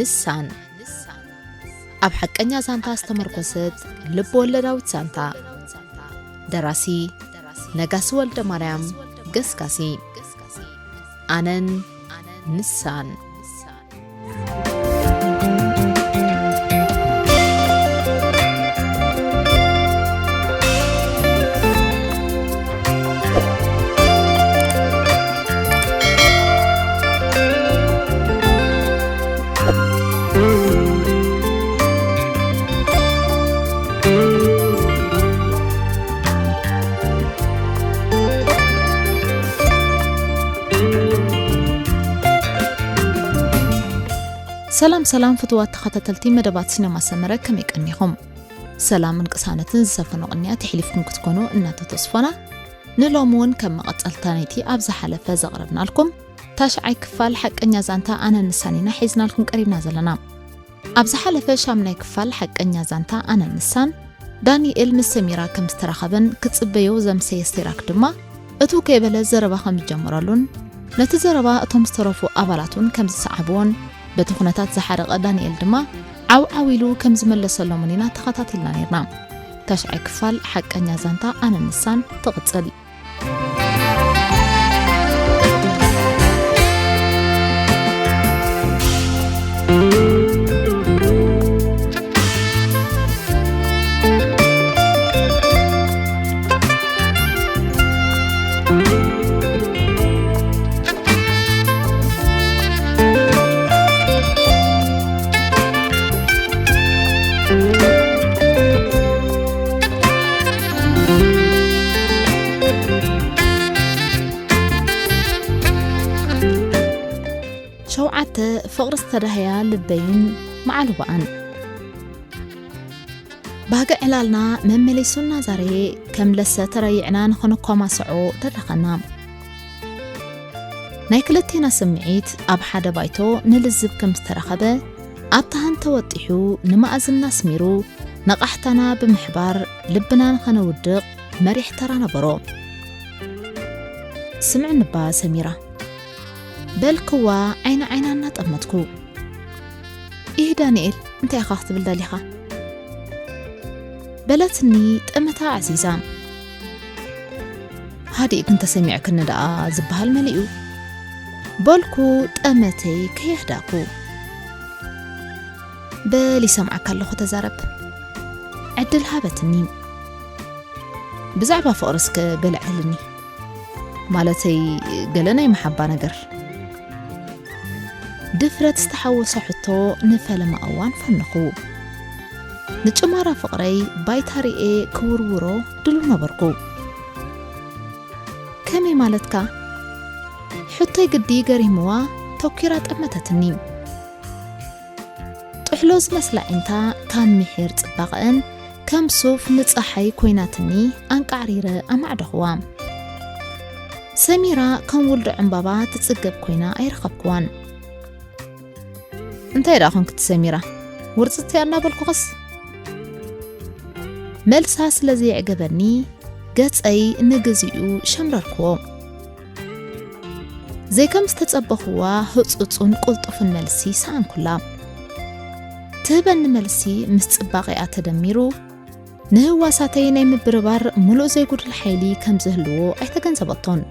ንሳን ኣብ ሓቀኛ ዛንታ ዝተመርኮሰት ልብ ወለዳዊት ዛንታ። ደራሲ ነጋሲ ወልደ ማርያም ገስጋሲ። ኣነን ንሳን። ሰላም ሰላም ፍቱዋት ተኸታተልቲ መደባት ሲነማ ሰመረ፣ ከመይ ቀኒኹም? ሰላምን ቅሳነትን ዝሰፈኖ ቅንያት የሕሊፍኩም ክትኮኑ እናተተስፎና፣ ንሎሚ እውን ከም መቐጸልታ ናይቲ ኣብ ዝሓለፈ ዘቕረብናልኩም ታሽዓይ ክፋል ሓቀኛ ዛንታ ኣነን ንሳን ኢና ሒዝናልኩም ቀሪብና ዘለና። ኣብ ዝሓለፈ ሻምናይ ክፋል ሓቀኛ ዛንታ ኣነን ንሳን፣ ዳንኤል ምስ ሰሚራ ከም ዝተራኸበን ክጽበዮ ዘምሰየ ሴራክ ድማ እትው ከይበለ ዘረባ ከም ዝጀመረሉን ነቲ ዘረባ እቶም ዝተረፉ ኣባላት እውን ከም ዝሰዓብዎን በቲ ኩነታት ዝሓረቐ ዳንኤል ድማ ዓው ዓው ኢሉ ከም ዝመለሰሎምን ኢና ተኸታቲልና ነይርና። ታሽዓይ ክፋል ሓቀኛ ዛንታ ኣነን ንሳን ትቕጽል። ሸውዓተ፣ ፍቕሪ ዝተዳህያ ልበይን መዓልባኣን። ባህጊ ዕላልና መመሊሱና ዛሬ ከም ለሰ ተረይዕና ንኽንኮማሰዖ ደረኸና። ናይ ክልቴና ስምዒት ኣብ ሓደ ባይቶ ንልዝብ ከም ዝተረኸበ ኣብታ ሃን ተወጢሑ ንመኣዝና ኣስሚሩ ነቓሕታና ብምሕባር ልብና ንኸነውድቕ መሪሕ ተራ ነበሮ። ስምዕኒ እባ ሰሚራ፣ በልክዋ ዓይኒ ዓይና እናጠመትኩ። ኢህ ዳንኤል፣ እንታይ ኢኻ ክትብል ደሊኻ? በለትኒ ጠመታ ኣዕዚዛ። ሃዲእኪ እንተሰሚዕክኒ ደኣ ዝበሃል መሊኡ። በልኩ ጠመተይ ከየህዳእኩ። በል ይሰምዓካ ኣለኹ ተዛረብ። ዕድል ሃበትኒ። ብዛዕባ ፍቕሪ እስከ በል ኣዕልልኒ። ማለተይ ገለ ናይ መሓባ ነገር። ድፍረት ዝተሓወሶ ሕቶ ንፈለማ እዋን ፈነኹ። ንጭማራ ፍቕረይ ባይታ ርኤ ክውርውሮ ድሉው ነበርኩ። ከመይ ማለትካ? ሕቶይ ግዲ ገሪምዋ ተኲራ ጠመተትኒ። ጥሕሎ ዝመስላ ዒንታ ካብ ምሒር ጽባቐአን ከም ሱፍ ንጸሓይ ኮይናትኒ ኣንቃዕሪረ ኣማዕደኹዋ። ሰሚራ ከም ውልዶ ዕምባባ ትጽገብ ኮይና ኣይረኸብኩዋን። እንታይ ደኣ ኾንክቲ ሰሚራ? ውርጽቲ እናበልኩኸስ? መልሳ ስለ ዘየዕገበኒ ገጸይ ንግዚኡ ሸምረርኩዎ። ዘይከም ዝተጸበኹዋ ህጹጹን ቅልጡፍን መልሲ ሰኣንኩላ። ትህበኒ መልሲ ምስ ጽባቐኣ ተደሚሩ ንህዋሳተይ ናይ ምብርባር ምሉእ ዘይጉድል ሓይሊ ከም ዝህልዎ ኣይተገንዘበቶን።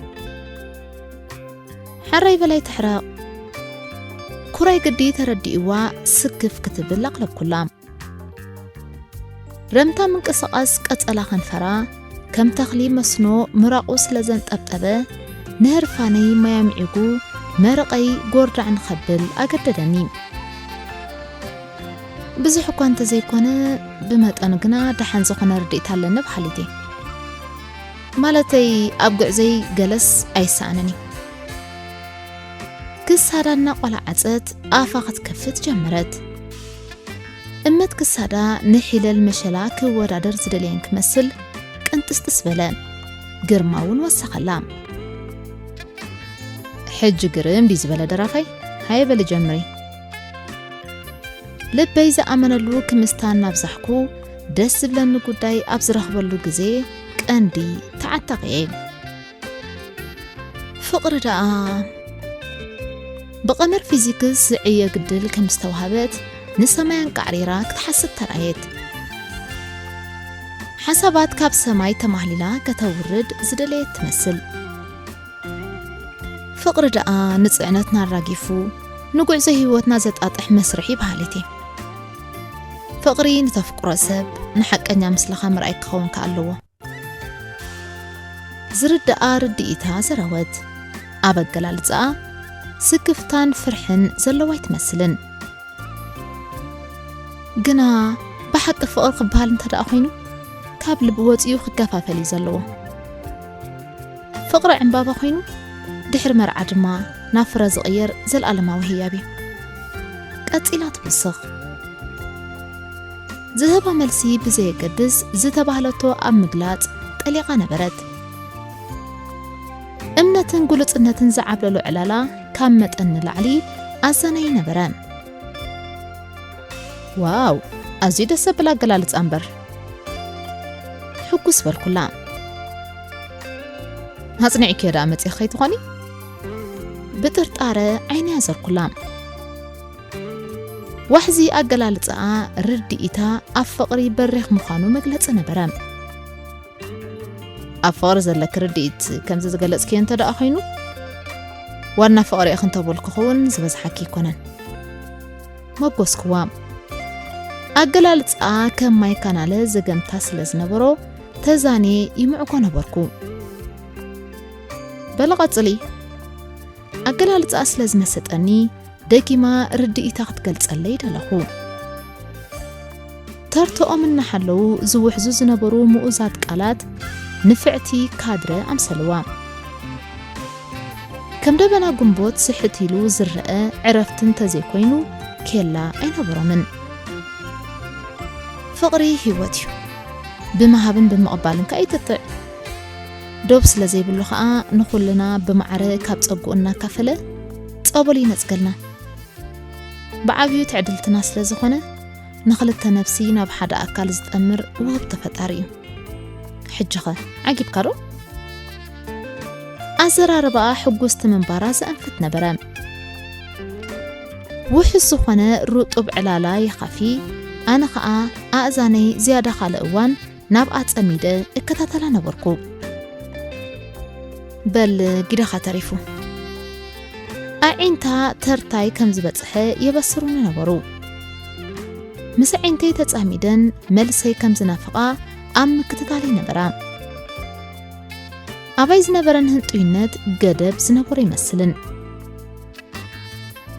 ሕራይ በላይ ትሕረቕ። ኩራይ ግዲ ተረዲእዋ ስክፍ ክትብል ኣቕለብኩላ። ረምታ ምንቅስቓስ ቀጸላ ከንፈራ ከም ተኽሊ መስኖ ምራቑ ስለ ዘንጠብጠበ ንህርፋነይ ማይ ኣምዒጉ መርቐይ ጎርዳዕ ንኸብል ኣገደደኒ። ብዙሕ እኳ እንተዘይኮነ ብመጠኑ ግና ደሓን ዝኾነ ርድኢት ኣለኒ በሃሊት እየ። ማለተይ ኣብ ጉዕዘይ ገለስ ኣይሰኣንን እዩ። ክሳዳ እናቆላዓጸት ኣፋ ክትከፍት ጀመረት። እመት ክሳዳ ንሒለል መሸላ ክወዳደር ዝደለየን ክመስል ቅንጥስጥስ በለ። ግርማ እውን ወሰኸላ። ሕጂ ግርም ድዩ ዝበለ ደራፋይ? ሃየ በሊ ጀምሪ። ልበይ ዝኣመነሉ ክምስታ እናብዛሕኩ ደስ ዝብለኒ ጉዳይ ኣብ ዝረኽበሉ ግዜ ቀንዲ ተዓጣቒ እየ። ፍቕሪ ደኣ ብቐመር ፊዚክስ ዝዕየ ግድል ከም ዝተዋህበት ንሰማይ ኣንቃዕሪራ ክትሓስብ ተራእየት። ሓሳባት ካብ ሰማይ ተማህሊላ ከተውርድ ዝደለየት ትመስል። ፍቕሪ ደኣ ንጽዕነትና ኣራጊፉ ንጉዕዞ ህይወትና ዘጣጥሕ መስርሒ በሃሊት እየ። ፍቕሪ ንተፍቅሮ ሰብ ንሓቀኛ ምስልኻ ምርኣይ ክኸውን ከኣ ኣለዎ። ዝርድኣ ርድኢታ ዘረወት። ኣብ ኣገላልጻኣ ስክፍታን ፍርሕን ዘለዋ ኣይትመስልን። ግና ብሓቂ ፍቕሪ ክበሃል እንተ ደኣ ኮይኑ፣ ካብ ልቢ ወጺኡ ክከፋፈል እዩ ዘለዎ። ፍቕሪ ዕምባባ ኮይኑ፣ ድሕሪ መርዓ ድማ ናብ ፍረ ዝቕየር ዘልኣለማዊ ህያብ እዩ። ቀጺላ ትውስኽ። ዝህባ መልሲ ብዘየገድስ፣ ዝተባህለቶ ኣብ ምግላጽ ጠሊቓ ነበረት። እምነትን ግሉጽነትን ዝዓብለሎ ዕላላ ካብ መጠን ንላዕሊ ኣዛናዪ ነበረ። ዋው፣ ኣዝዩ ደስ ዘብል ኣገላልጻ እምበር። ሕጉስ በልኩላ። ኣጽኒዕክዮ ደኣ መጺኺ ከይትኾኒ? ብጥርጣረ ዓይነይ ኣዘርኩላ። ዋሕዚ ኣገላልጻኣ ርድኢታ ኣብ ፍቕሪ በሪኽ ምዃኑ መግለጺ ነበረ። ኣብ ፍቕሪ ዘለኪ ርድኢት ከምዚ ዝገለጽክዮ እንተ ደኣ ኮይኑ፣ ዋና ፍቕሪ ኢኺ እንተበልኩኺ እውን ዝበዝሓኪ ኣይኮነን። መጎስክዋ። ኣገላልጻኣ ከም ማይ ካናለ ዘገምታ ስለ ዝነበሮ፣ ተዛንየ ይምዕጎ ነበርኩ። በሊ ቀጽሊ። ኣገላልጻኣ ስለ ዝመሰጠኒ፣ ደጊማ ርድኢታ ክትገልጸለይ ደለኹ። ተርትኦም እናሓለዉ ዝውሕዙ ዝነበሩ ምኡዛት ቃላት ንፍዕቲ ካድረ ኣምሰልዋ። ከም ደበና ግንቦት ስሕት ኢሉ ዝረአ ዕረፍቲ እንተዘይኮይኑ ኬላ ኣይነበሮምን። ፍቕሪ ህይወት እዩ። ብምሃብን ብምቕባልን ከኣ ይጥጥዕ። ዶብ ስለ ዘይብሉ ከኣ ንኹልና ብማዕረ ካብ ጸግኡ እናካፈለ ጸበሉ ይነጽገልና። ብዓብዩ ትዕድልትና ስለ ዝኾነ ንኽልተ ነብሲ ናብ ሓደ ኣካል ዝጠምር ውህብቶ ፈጣሪ እዩ። ሕጂኸ ዓጊብካ ዶ? ኣዘራርባኣ ሕጉስቲ ምንባራ ዘእንፍት ነበረ። ውሑስ ዝኾነ ርጡብ ዕላላ ይኻፊ፣ ኣነ ኸኣ ኣእዛነይ ዝያዳ ካልእ እዋን ናብኣ ጸሚደ እከታተላ ነበርኩ። በል ግደኻ ተሪፉ። ኣዒንታ ተርታይ ከም ዝበጽሐ የበስሩኒ ነበሩ። ምስ ኣዒንተይ ተጻሚደን መልሰይ ከም ዝናፍቓ ኣብ ምክትታለይ ነበራ። ኣባይ ዝነበረን ህንጡይነት ገደብ ዝነበሮ ይመስልን።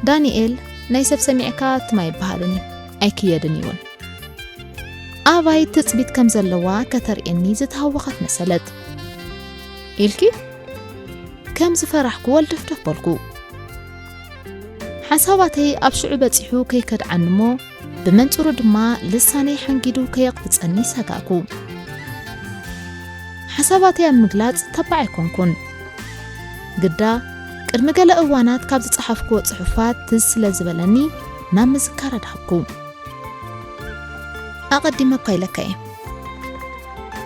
ዳንኤል፣ ናይ ሰብ ሰሚዕካ ትም ኣይበሃልን እዩ፣ ኣይክየድን እውን። ኣባይ ትጽቢት ከም ዘለዋ ከተርእየኒ ዝተሃወኸት መሰለት። ኢልኪ? ከም ዝፈራሕኩ ወልደፍደፍ በልኩ። ሓሳባተይ ኣብ ሽዑ በጺሑ ከይከድዓኒ እሞ፣ ብመንጽሩ ድማ ልሳነይ ሓንጊዱ ከየቕብጸኒ ሰጋእኩ። ሓሳባተይ ኣብ ምግላጽ ተባዕ ኣይኮንኩን። ግዳ፣ ቅድሚ ገለ እዋናት ካብ ዝጸሓፍክዎ ጽሑፋት ትዝ ስለ ዝበለኒ፣ ናብ ምዝካር ኣድሃብኩ። ኣቐዲመ እኳ ኢለካ እየ።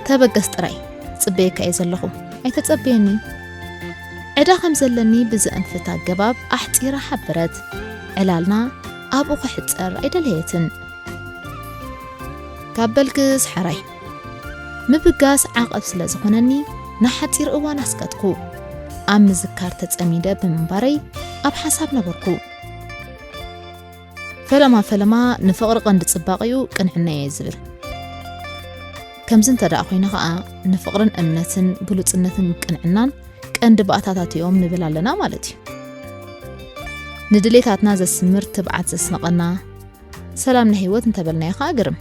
ተበገስ ጥራይ፣ ጽበየካ እየ ዘለኹ። ኣይተጸበየኒ። ዕዳ ከም ዘለኒ ብዘእንፍት ኣገባብ ኣሕጺራ ሓበረት። ዕላልና ኣብኡ ክሕጸር ኣይደለየትን። ካብ በልክስ ሓራይ። ምብጋስ ዓቐብ ስለ ዝኾነኒ፣ ንሓጺር እዋን ኣስቀጥኩ። ኣብ ምዝካር ተጸሚደ ብምንባረይ ኣብ ሓሳብ ነበርኩ። ፈለማ ፈለማ ንፍቕሪ ቀንዲ ጽባቐኡ ቅንዕና እየ ዝብል። ከምዚ እንተ ደኣ ኮይነ ኸኣ፣ ንፍቕርን እምነትን ግሉጽነትን ቅንዕናን ቀንዲ ባእታታት እዮም ንብል ኣለና ማለት እዩ። ንድሌታትና ዘስምር ትብዓት ዘስንቐና፣ ሰላም ናይ ህይወት እንተበልናዮ ኸኣ ግርም።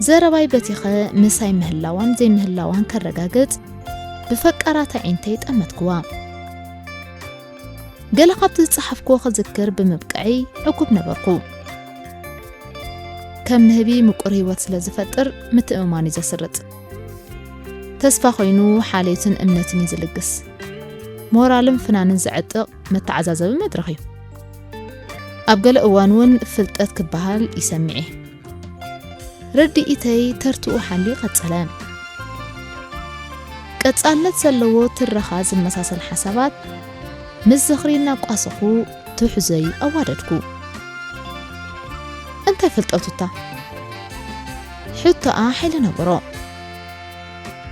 ዘረባይ በቲኸ ምሳይ ምህላዋን ዘይምህላዋን ከረጋግጽ ብፈቃራት ኣዒንተይ ጠመትክዋ። ገለ ካብቲ ዝጸሓፍክዎ ክዝክር ብምብቅዐይ ዕጉብ ነበርኩ። ከም ንህቢ ምቁር ህይወት ስለ ዝፈጥር ምትእምማን እዩ ዘስርጽ። ተስፋ ኮይኑ ሓልዮትን እምነትን እዩ ዝልግስ። ሞራልን ፍናንን ዘዕጥቕ መተዓዛዘቢ መድረኽ እዩ። ኣብ ገለ እዋን እውን ፍልጠት ክበሃል ይሰምዕ እየ። ርድኢተይ ተርትኡ ሓልዩ ቀጸለ። ቀጻልነት ዘለዎ ትረኻ ዝመሳሰል ሓሳባት ምስ ዝኽሪ እናቋሰኹ ትሕዞይ ኣዋደድኩ። እንታይ ፍልጠቱታ? ሕቶኣ ሓይሊ ነበሮ።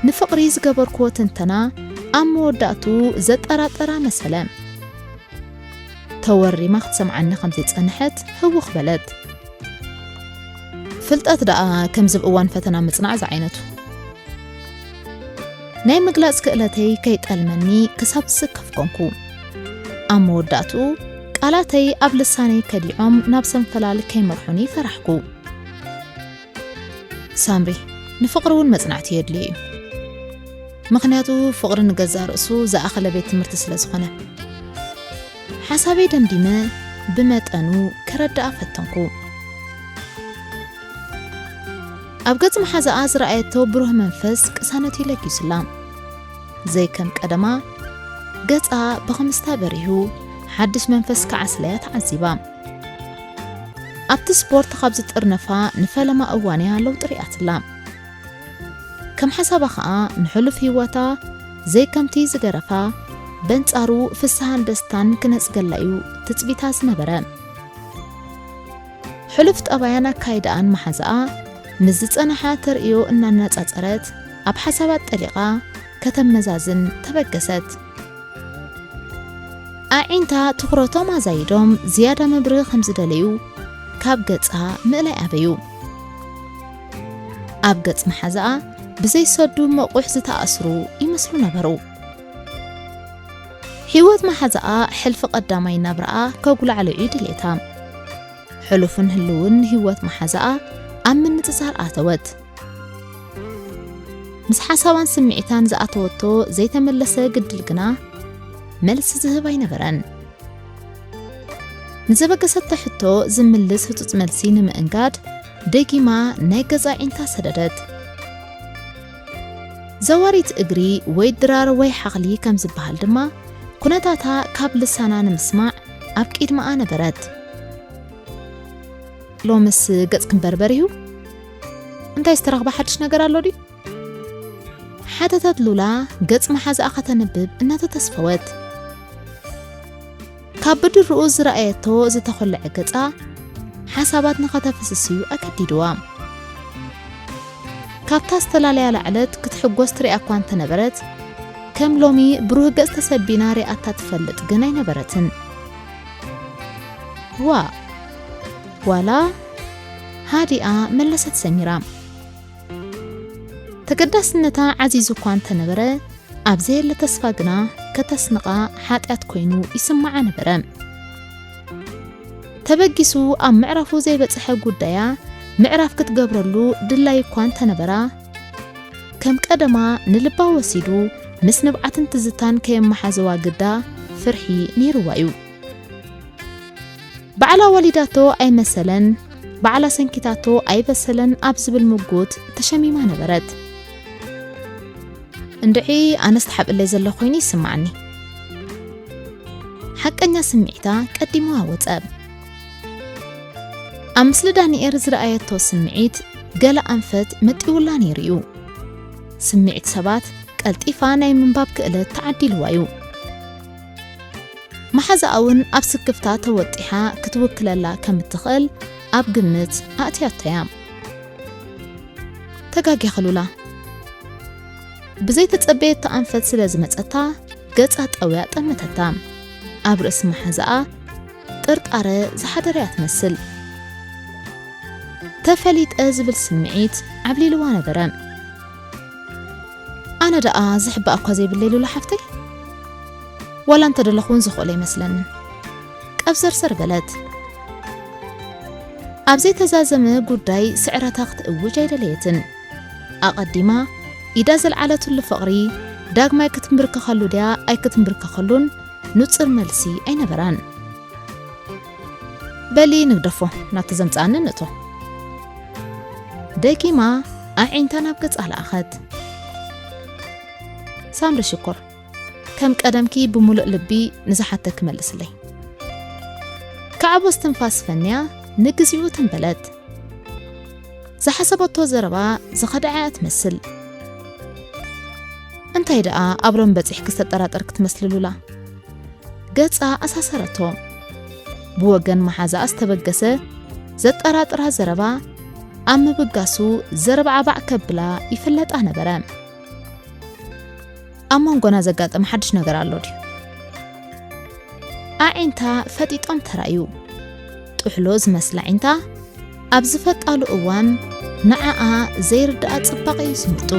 ንፍቕሪ ዝገበርክዎ ትንተና ኣብ መወዳእቱ ዘጠራጠራ መሰለ። ተወሪማ ክትሰምዓኒ ከም ዘይጸንሐት ህውኽ በለት። ፍልጠት ደኣ ከምዚ ኣብ እዋን ፈተና ምጽናዕ ዝዓይነቱ። ናይ ምግላጽ ክእለተይ ከይጠልመኒ ክሳብ ዝስከፍ ኮንኩ። ኣብ መወዳእትኡ ቃላተይ ኣብ ልሳነይ ከዲዖም ናብ ሰንፈላል ከይመርሑኒ ፈራሕኩ። ሳምሪ፣ ንፍቕሪ እውን መጽናዕቲ የድልዮ እዩ። ምኽንያቱ ፍቕሪ ንገዛእ ርእሱ ዝኣኸለ ቤት ትምህርቲ ስለ ዝኾነ። ሓሳበይ ደምዲመ ብመጠኑ ክረድኣ ፈተንኩ። ኣብ ገጽ መሓዛኣ ዝረኣየቶ ብሩህ መንፈስ ቅሳነቱ ይለጊሱላ። ዘይከም ቀደማ ገጻ ብኽምስታ በሪሁ ሓድሽ መንፈስ ክዓስለያ ተዓዚባ። ኣብቲ ስፖርት ካብ ዝጥርነፋ ንፈለማ እዋንያ ለውጢ ሪኣትላ። ከም ሓሳባ ኸኣ ንሕሉፍ ህይወታ ዘይከምቲ ዝገረፋ በንጻሩ ፍስሃን ደስታን ክነጽገላ እዩ ትጽቢታ ዝነበረ። ሕሉፍ ጠባያን ኣካይዳኣን መሓዛኣ ምስ ዝጸንሓ ተርእዮ እናነጻጸረት ኣብ ሓሳባት ጠሊቓ ከተመዛዝን ተበገሰት። ኣዒንታ ትኹረቶም ኣዛይዶም ዝያዳ መብርሂ ከም ዝደለዩ ካብ ገጻ ምእላይ ኣበዩ። ኣብ ገጽ መሓዛኣ ብዘይሰዱ መቑሕ ዝተኣስሩ ይመስሉ ነበሩ። ህይወት መሓዛኣ ሕልፊ ቀዳማይ ናብራኣ ከጉላዕልዑ ድሌታ። ሕሉፍን ህልውን ህይወት መሓዛኣ ኣብ ምንጽጻር ኣተወት። ምስ ሓሳባን ስምዒታን ዝኣተወቶ ዘይተመለሰ ግድል ግና መልሲ ዝህብ ኣይነበረን። ንዘበገሰቶ ሕቶ ዝምልስ ህጹጽ መልሲ ንምእንጋድ ደጊማ ናይ ገዛ ኣዒንታ ሰደደት። ዘዋሪት እግሪ ወይ ድራር ወይ ሓኽሊ ከም ዝበሃል ድማ ኩነታታ ካብ ልሳና ንምስማዕ ኣብ ቅድመኣ ነበረት። ሎምስ ገጽ ክንበርበር እዩ? እንታይ ዝተረኽበ ሓድሽ ነገር ኣሎ ድዩ? ሓተተት ሉላ ገጽ መሓዛኣ ከተንብብ እናተተስፈወት። ካብ ብድርኡ ዝረኣየቶ ዝተኾለዐ ገጻ ሓሳባት ንኸተፍስስዩ ኣገዲድዋ። ካብታ ዝተፈላለያ ላዕለት ክትሕጎስ ትሪኣ እኳ እንተነበረት፣ ከም ሎሚ ብሩህ ገጽ ተሰቢና ሪኣታ ትፈልጥ ግን ኣይነበረትን። ዋ፣ ዋላ ሃዲኣ መለሰት ሰሚራ። ተገዳስነታ ዓዚዙ እኳ እንተነበረ፣ ኣብ ዘየለ ተስፋ ግና ከተስንቓ ሓጢኣት ኮይኑ ይስምዓ ነበረ። ተበጊሱ ኣብ ምዕራፉ ዘይበጽሐ ጉዳያ ምዕራፍ ክትገብረሉ ድላይ እኳ እንተነበራ፣ ከም ቀደማ ንልባ ወሲዱ ምስ ንብዓትን ትዝታን ከየመሓዘዋ ግዳ ፍርሒ ነይርዋ እዩ። ባዕላ ወሊዳቶ ኣይመሰለን፣ ባዕላ ሰንኪታቶ ኣይበሰለን ኣብ ዝብል ምጉት ተሸሚማ ነበረት። እንድዒ ኣነስ ተሓብእለይ ዘሎ ኮይኑ ይስምዓኒ። ሓቀኛ ስምዒታ ቀዲምዋ ወጸ። ኣብ ምስሊ ዳንኤል ዝረኣየቶ ስምዒት ገለ ኣንፈት መጢውላ ነይሩ እዩ። ስምዒት ሰባት ቀልጢፋ ናይ ምንባብ ክእለት ተዓዲልዋ እዩ። መሓዛኣ እውን ኣብ ስክፍታ ተወጢሓ ክትውክለላ ከም እትኽእል ኣብ ግምት ኣእትያቶ እያ። ተጋጊኺ ሉላ። ብዘይተጸበየቶ ኣንፈት ስለ ዝመጸታ ገጻ ጠውያ ጠመተታ። ኣብ ርእሲ መሓዛኣ ጥርጣረ ዝሓደረ እያ ትመስል። ተፈሊጠ ዝብል ስምዒት ዓብሊልዋ ነበረ። ኣነ ደኣ ዝሕባእ እኳ ዘይብለይ ሉላ ሓፍተይ። ዋላ እንተደለኹ እውን ዝኽእሎ ኣይመስለንን። ቀብዘርዘር በለት። ኣብ ዘይተዛዘመ ጉዳይ ስዕረታ ክትእውጅ ኣይደለየትን። ኣቐዲማ ኢዳ ዘልዓለትሉ ፍቕሪ ዳግማይ ክትንብርከኸሉ ድያ ኣይክትንብርከኸሉን ንጹር መልሲ ኣይነበራን። በሊ ንግደፎ፣ ናብቲ ዘምጽኣኒ ንእቶ። ደጊማ ኣዒንታ ናብ ገጻ ለኣኸት። ሳምሪ ሽኮር፣ ከም ቀደምኪ ብምሉእ ልቢ ንዝሓተኪ መልስለይ። ከዕቦ እስትንፋስ ፈንያ ንግዚኡ ትም በለት። ዝሓሰበቶ ዘረባ ዝኸድዓ እያ ትመስል። እንታይ ደኣ ኣብ ሎም በጺሕኪ ዝተጠራጠርኪ ትመስሊ ሉላ? ገጻ ኣሳሰረቶ። ብወገን መሓዛኣ ዝተበገሰ ዘጠራጥራ ዘረባ ኣብ ምብጋሱ ዘርባዕባዕ ከብላ ይፍለጣ ነበረ። ኣብ መንጎና ዘጋጠመ ሓድሽ ነገር ኣሎ ድዩ? ኣዒንታ ፈጢጦም ተራእዩ። ጥሕሎ ዝመስላ ኣዒንታ ኣብ ዝፈጣሉ እዋን ንዓኣ ዘይርድኣ ጽባቐ እዩ ዝምርጡ።